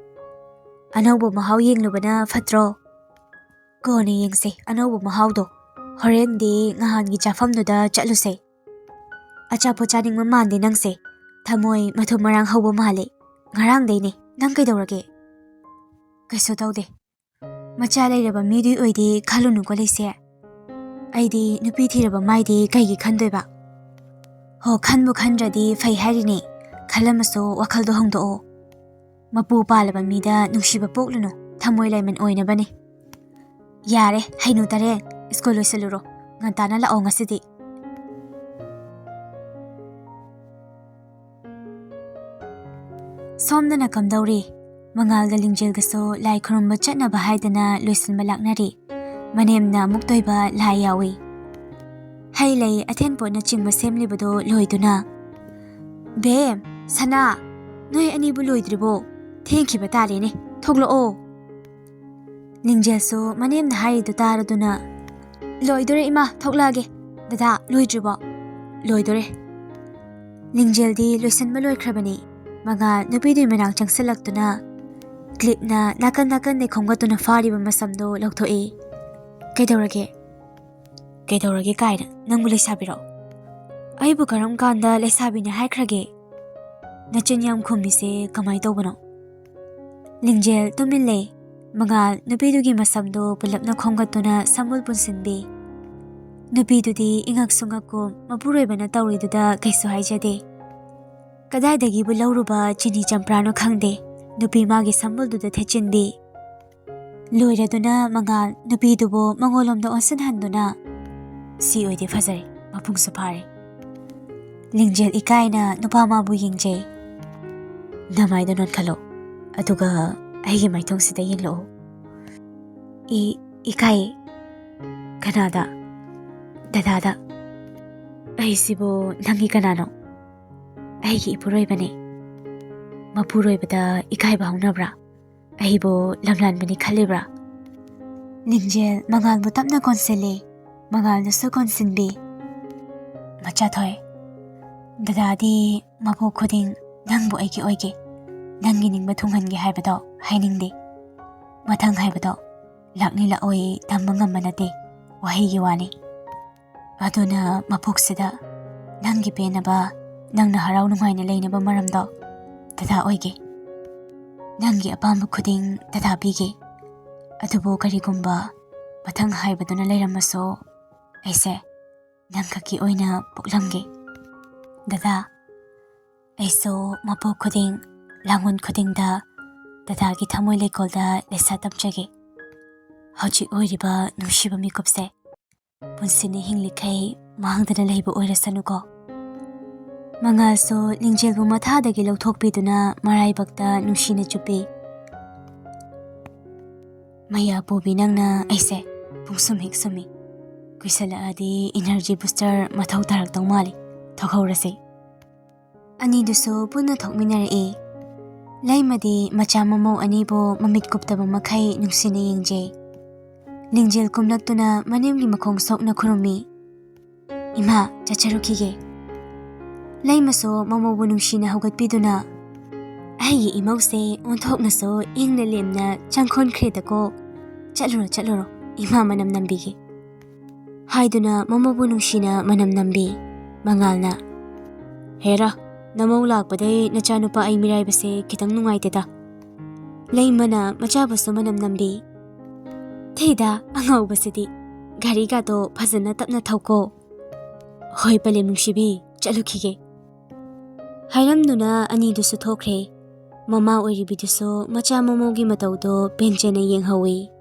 ꯑꯅꯧꯕ ꯃꯍꯥꯎ ꯌꯦꯡꯂꯨꯕꯅ ꯐꯠꯇ꯭ꯔꯣ? ꯀꯣꯟꯅ ꯌꯦꯡꯁꯦ ꯑꯅꯧꯕ ꯃꯍꯥꯎꯗꯣ꯫ ꯍꯣꯔꯦꯟꯗꯤ ꯅꯍꯥꯟꯒꯤ ꯆꯥꯐꯝꯗꯨꯗ ꯆꯠꯂꯨꯁꯦ꯫ ꯑꯆꯥꯄꯣꯠ ꯆꯥꯅꯤꯡꯕ ꯃꯥꯟꯗꯦ ꯅꯪꯁꯦ꯫ ꯊꯃꯣꯏ ꯃꯊꯨꯝ ꯃꯔꯥꯡ ꯍꯧꯕ ꯃꯥꯜꯂꯦ꯫ ꯉꯔꯥꯡꯗꯩꯅꯦ꯫ ꯅꯪ ꯀꯩꯗꯧꯔꯒꯦ? ꯀꯩꯁꯨ ꯇꯧꯗꯦ꯫ ꯃꯆꯥ ꯂꯩꯔꯕ ꯃꯤꯗꯨꯒꯤ ꯑꯣꯏꯗꯤ ꯈꯜꯂꯨꯅꯨꯀꯣ ꯂꯩꯁꯦ꯫ ꯑꯩꯗꯤ ꯅꯨꯄꯤ ꯊꯤꯔꯕ ꯃꯥꯏꯗꯤ ꯀꯩꯒꯤ ꯈꯟꯗꯣꯏꯕ? ꯍꯣ, ꯈꯟꯕꯨ ꯈꯟꯗ꯭ꯔꯗꯤ ꯐꯩ ꯍꯥꯏꯔꯤꯅꯦ꯫ ꯈꯜꯂꯝꯃꯁꯨ ꯋꯥꯈꯜꯗꯣ ꯍꯣꯡꯗꯣꯛꯑꯣ꯫ ꯃꯄꯨ ꯄꯥꯜꯂꯕ ꯃꯤꯗ ꯅꯨꯡꯁꯤꯕ ꯄꯣꯛꯂꯨꯅꯨ, ꯊꯃꯣꯏ ꯂꯥꯏꯃꯟ ꯑꯣꯏꯅꯕꯅꯤ꯫ ꯌꯥꯔꯦ, ꯍꯩꯅꯨ ꯇꯔꯦꯡ, ꯁ꯭ꯀꯨꯜ ꯂꯣꯏꯁꯤꯜꯂꯨꯔꯣ, ꯉꯟꯇꯥꯅ ꯂꯥꯛꯑꯣ ꯉꯁꯤꯗꯤ꯫ ꯁꯣꯝꯗꯅ ꯀꯝꯗꯧꯔꯤ? ꯃꯉꯥꯜꯒ ꯂꯤꯡꯖꯦꯜꯒꯁꯨ ꯂꯥꯏ ꯈꯨꯔꯨꯝꯕ ꯆꯠꯅꯕ ꯍꯥꯏꯗꯅ ꯂꯣꯏꯁꯤꯟꯕ ꯂꯥꯛꯅꯔꯤ꯫ ꯃꯅꯦꯝꯅ ꯑꯃꯨꯛ ꯇꯣꯏꯕ ꯂꯥꯏ ꯌꯥꯎꯏ꯫ ꯍꯩ ꯂꯩ ꯑꯊꯦꯟꯄꯣꯠꯅꯆꯤꯡꯕ ꯁꯦꯝꯂꯤꯕꯗꯨ ꯂꯣꯏꯗꯨꯅ, "ꯕꯦꯝ, ꯁꯅꯥ, ꯅꯣꯏ ꯑꯅꯤꯕꯨ ꯂꯣꯏꯗ꯭ꯔꯤꯕꯣ? ꯊꯦꯡꯈꯤꯕ ꯇꯥꯔꯦꯅꯦ, ꯊꯣꯛꯂꯛꯑꯣ꯫" ꯂꯤꯡꯖꯦꯜꯁꯨ ꯃꯅꯦꯝꯅ ꯍꯥꯏꯔꯤꯗꯨ ꯇꯥꯔꯗꯨꯅ, "ꯂꯣꯏꯗꯣꯔꯦ ꯏꯃꯥ, ꯊꯣꯛꯂꯛꯑꯒꯦ꯫ ꯗꯗꯥ, ꯂꯣꯏꯗ꯭ꯔꯤꯕꯣ?" "ꯂꯣꯏꯗꯣꯔꯦ꯫" ꯂꯤꯡꯖꯦꯜꯗꯤ ꯂꯣꯏꯁꯤꯟꯕ ꯂꯣꯏꯈ꯭ꯔꯕꯅꯤ꯫ ꯃꯉꯥꯜ ꯅꯨꯄꯤꯗꯨꯒꯤ ꯃꯅꯥꯛ ꯆꯪꯁꯤꯜꯂꯛꯇꯨꯅ ꯀ꯭ꯂꯤꯞꯅ ꯅꯥꯀꯟ ꯅꯥꯀꯟꯗꯩ ꯈꯣꯝꯒꯠꯇꯨꯅ ꯐꯥꯔꯤꯕ ꯃꯁꯝꯗꯨ ꯂꯧꯊꯣꯛꯏ꯫ "ꯀꯩꯗꯧꯔꯒꯦ?" "ꯀꯩꯗꯧꯔꯒꯦ ꯀꯥꯏꯅ, ꯅꯪꯕꯨ ꯂꯩꯁꯥꯕꯤꯔꯣ?" "ꯑꯩꯕꯨ ꯀꯔꯝ ꯀꯥꯟꯗ ꯂꯩꯁꯥꯕꯤꯅꯦ ꯍꯥꯏꯈ꯭ꯔꯒꯦ? ꯅꯆꯤꯟ ꯌꯥꯝ ꯈꯨꯝꯃꯤꯁꯦ ꯀꯃꯥꯏ ꯇꯧꯕꯅꯣ?" ꯂꯤꯡꯖꯦꯜ ꯇꯨꯃꯤꯟ ꯂꯩ꯫ ꯃꯉꯥꯜ ꯅꯨꯄꯤꯗꯨꯒꯤ ꯃꯁꯝꯗꯨ ꯄꯨꯂꯞꯅ ꯈꯣꯝꯒꯠꯇꯨꯅ ꯁꯝꯕꯨꯜ ꯄꯨꯟꯁꯤꯟꯕꯤ꯫ ꯅꯨꯄꯤꯗꯨꯗꯤ ꯏꯉꯛꯁꯨ ꯉꯛꯀꯨꯝ, ꯃꯄꯨꯔꯣꯏꯕꯅ ꯇꯧꯔꯤꯗꯨꯗ ꯀꯩꯁꯨ ꯍꯥꯏꯖꯗꯦ꯫ ꯀꯗꯥꯏꯗꯒꯤꯕꯨ ꯂꯧꯔꯨꯕ ꯆꯤꯅꯤ ꯆꯝꯄ꯭ꯔꯥꯅꯣ ꯈꯪꯗꯦ, ꯅꯨꯄꯤ ꯃꯥꯒꯤ ꯁꯝꯕꯨꯜꯗꯨꯗ ꯊꯦꯠꯆꯤꯟꯕꯤ꯫ ꯂꯣꯏꯔꯗꯨꯅ ꯃꯉꯥꯜ ꯅꯨꯄꯤꯗꯨꯕꯨ ꯃꯉꯣꯟꯂꯣꯝꯗ ꯑꯣꯟꯁꯤꯟꯍꯟꯗꯨꯅ, "ꯁꯤ ꯑꯣꯏꯗꯤ ꯐꯖꯔꯦ, ꯃꯄꯨꯡꯁꯨ ꯐꯥꯔꯦ꯫" ꯂꯤꯡꯖꯦꯜ ꯏꯀꯥꯏꯅ ꯅꯨꯄꯥ ꯃꯥꯕꯨ ꯌꯦꯡꯖꯩ꯫ "ꯅꯃꯥꯏꯗꯣ ꯅꯣꯟꯈꯠꯂꯣ, ꯑꯗꯨꯒ ꯑꯩꯒꯤ ꯃꯥꯏꯊꯣꯡꯁꯤꯗ ꯌꯦꯡꯂꯛꯎ꯫ "ꯏ-, ꯏꯀꯥꯏ꯫ ꯀꯅꯥꯗ?" "ꯗꯗꯥꯗ꯫" "ꯑꯩꯁꯤꯕꯨ ꯅꯪꯒꯤ ꯀꯅꯥꯅꯣ?" "ꯑꯩꯒꯤ ꯏꯄꯨꯔꯣꯏꯕꯅꯤ꯫" "ꯃꯄꯨꯔꯣꯏꯕꯗ ꯏꯀꯥꯏꯕ ꯍꯧꯅꯕ꯭ꯔꯥ? ꯑꯩꯕꯨ ꯂꯝꯂꯥꯟꯕꯅꯤ ꯈꯜꯂꯤꯕ꯭ꯔꯥ?" ꯂꯤꯡꯖꯦꯜ ꯃꯉꯥꯜꯕꯨ ꯇꯞꯅ ꯀꯣꯟꯁꯤꯜꯂꯤ꯫ ꯃꯉꯥꯜꯅꯁꯨ ꯀꯣꯟꯁꯤꯟꯕꯤ꯫ "ꯃꯆꯥꯊꯣꯏ, ꯗꯗꯥꯗꯤ ꯃꯄꯣꯛ ꯈꯨꯗꯤꯡ ꯅꯪꯕꯨ ꯑꯩꯒꯤ ꯑꯣꯏꯒꯦ, ꯅꯪꯒꯤ ꯅꯤꯡꯕ ꯊꯨꯡꯍꯟꯒꯦ ꯍꯥꯏꯕꯗꯣ ꯍꯥꯏꯅꯤꯡꯗꯦ꯫ ꯃꯊꯪ ꯍꯥꯏꯕꯗꯣ ꯂꯥꯛꯅꯤ ꯂꯥꯛꯑꯣꯏ ꯇꯝꯕ ꯉꯝꯕ ꯅꯠꯇꯦ, ꯋꯥꯍꯩꯒꯤ ꯋꯥꯅꯤ꯫ ꯑꯗꯨꯅ ꯃꯄꯣꯛꯁꯤꯗ ꯅꯪꯒꯤ ꯄꯦꯟꯅꯕ, ꯅꯪꯅ ꯍꯔꯥꯎ ꯅꯨꯡꯉꯥꯏꯅ ꯂꯩꯅꯕ ꯃꯔꯝꯗꯣ ꯗꯗꯥ ꯑꯣꯏꯒꯦ꯫ ꯅꯪꯒꯤ ꯑꯄꯥꯝꯕ ꯈꯨꯗꯤꯡ ꯗꯗꯥ ꯄꯤꯒꯦ꯫ ꯑꯗꯨꯕꯨ ꯀꯔꯤꯒꯨꯝꯕ ꯃꯊꯪ ꯍꯥꯏꯕꯗꯨꯅ ꯂꯩꯔꯝꯃꯁꯨ, ꯑꯩꯁꯦ ꯅꯪꯈꯛꯀꯤ ꯑꯣꯏꯅ ꯄꯣꯛꯂꯝꯒꯦ꯫ ꯗꯗꯥ, ꯑꯩꯁꯨ ꯃꯄꯣꯛ ꯈꯨꯗꯤꯡ, ꯂꯥꯡꯑꯣꯟ ꯈꯨꯗꯤꯡꯗ ꯗꯗꯥꯒꯤ ꯊꯃꯣꯏ ꯂꯩꯀꯣꯜꯗ ꯂꯩꯁꯥ ꯇꯝꯖꯒꯦ꯫ ꯍꯧꯖꯤꯛ ꯑꯣꯏꯔꯤꯕ ꯅꯨꯡꯁꯤꯕ ꯃꯤꯀꯨꯞꯁꯦ ꯄꯨꯟꯁꯤꯅ ꯍꯤꯡꯂꯤꯈꯩ ꯃꯥꯡꯗꯅ ꯂꯩꯕ ꯑꯣꯏꯔꯁꯅꯨꯀꯣ꯫" ꯃꯉꯥꯜꯁꯨ ꯂꯤꯡꯖꯦꯜꯕꯨ ꯃꯊꯥꯗꯒꯤ ꯂꯧꯊꯣꯛꯄꯤꯗꯨꯅ ꯃꯔꯥꯏꯕꯛꯇ ꯅꯨꯡꯁꯤꯅ ꯆꯨꯞꯄꯤ꯫ "ꯃꯩꯌꯥ ꯄꯨꯕꯤ, ꯅꯪꯅ ꯑꯩꯁꯦ ꯄꯨꯡꯁꯨꯝ ꯍꯦꯛ ꯁꯨꯝꯃꯤ꯫ ꯀꯨꯏꯁꯜꯂꯛꯑꯗꯤ energy booster ꯃꯊꯧ ꯇꯥꯔꯛꯇꯧ ꯃꯥꯜꯂꯤ꯫ ꯊꯣꯛꯍꯧꯔꯁꯦ꯫" ꯑꯅꯤꯗꯨꯁꯨ ꯄꯨꯟꯅ ꯊꯣꯛꯃꯤꯟꯅꯔꯛꯏ꯫ ꯂꯩꯃꯗꯤ ꯃꯆꯥ ꯃꯃꯧ ꯑꯅꯤꯕꯨ ꯃꯃꯤꯠ ꯀꯨꯞꯇꯕ ꯃꯈꯩ ꯅꯨꯡꯁꯤꯅ ꯌꯦꯡꯖꯩ꯫ ꯂꯤꯡꯖꯦꯜ ꯀꯨꯝꯂꯛꯇꯨꯅ ꯃꯅꯦꯝꯒꯤ ꯃꯈꯣꯡ ꯁꯣꯛꯅ ꯈꯨꯔꯨꯝꯃꯤ꯫ "ꯏꯃꯥ, ꯆꯠꯆꯔꯨꯈꯤꯒꯦ꯫" ꯂꯩꯃꯁꯨ ꯃꯃꯧꯕꯨ ꯅꯨꯡꯁꯤꯅ ꯍꯧꯒꯠꯄꯤꯗꯨꯅ, "ꯑꯩꯒꯤ ꯏꯃꯧꯁꯦ ꯑꯣꯟꯊꯣꯛꯅꯁꯨ ꯏꯪꯅ ꯂꯦꯝꯅ ꯆꯪꯈꯣꯟꯈ꯭ꯔꯦꯗꯀꯣ꯫ ꯆꯠꯂꯨꯔꯣ, ꯆꯠꯂꯨꯔꯣ, ꯏꯃꯥ ꯃꯅꯝ ꯅꯝꯕꯤꯒꯦ" ꯍꯥꯏꯗꯨꯅ ꯃꯃꯧꯕꯨ ꯅꯨꯡꯁꯤꯅ ꯃꯅꯝ ꯅꯝꯕꯤ꯫ ꯃꯉꯥꯜꯅ, "ꯍꯦꯔꯥ, ꯅꯃꯧ ꯂꯥꯛꯄꯗꯩ ꯅꯆꯥꯅꯨꯄꯥ ꯑꯩ ꯃꯤꯔꯥꯏꯕꯁꯦ ꯈꯤꯇꯪ ꯅꯨꯡꯉꯥꯏꯇꯦꯗ꯫ ꯂꯩꯃꯅ ꯃꯆꯥꯕꯨꯁꯨ ꯃꯅꯝ ꯅꯝꯕꯤ꯫ ꯊꯤꯗ, ꯑꯉꯧꯕꯁꯤꯗꯤ꯫ ꯒꯥꯔꯤꯒꯥꯗꯣ ꯐꯖꯅ ꯇꯞꯅ ꯊꯧꯀꯣ꯫ ꯍꯣꯏ, ꯄꯂꯦꯝ ꯅꯨꯡꯁꯤꯕꯤ, ꯆꯠꯂꯨꯈꯤꯒꯦ꯫" ꯍꯥꯏꯔꯝꯗꯨꯅ ꯑꯅꯤꯗꯨꯁꯨ ꯊꯣꯛꯈ꯭ꯔꯦ꯫ ꯃꯃꯥ ꯑꯣꯏꯔꯤꯕꯤꯗꯨꯁꯨ ꯃꯆꯥ ꯃꯃꯧꯒꯤ ꯃꯇꯧꯗꯣ ꯄꯦꯟꯖꯅ ꯌꯦꯡꯍꯧꯏ꯫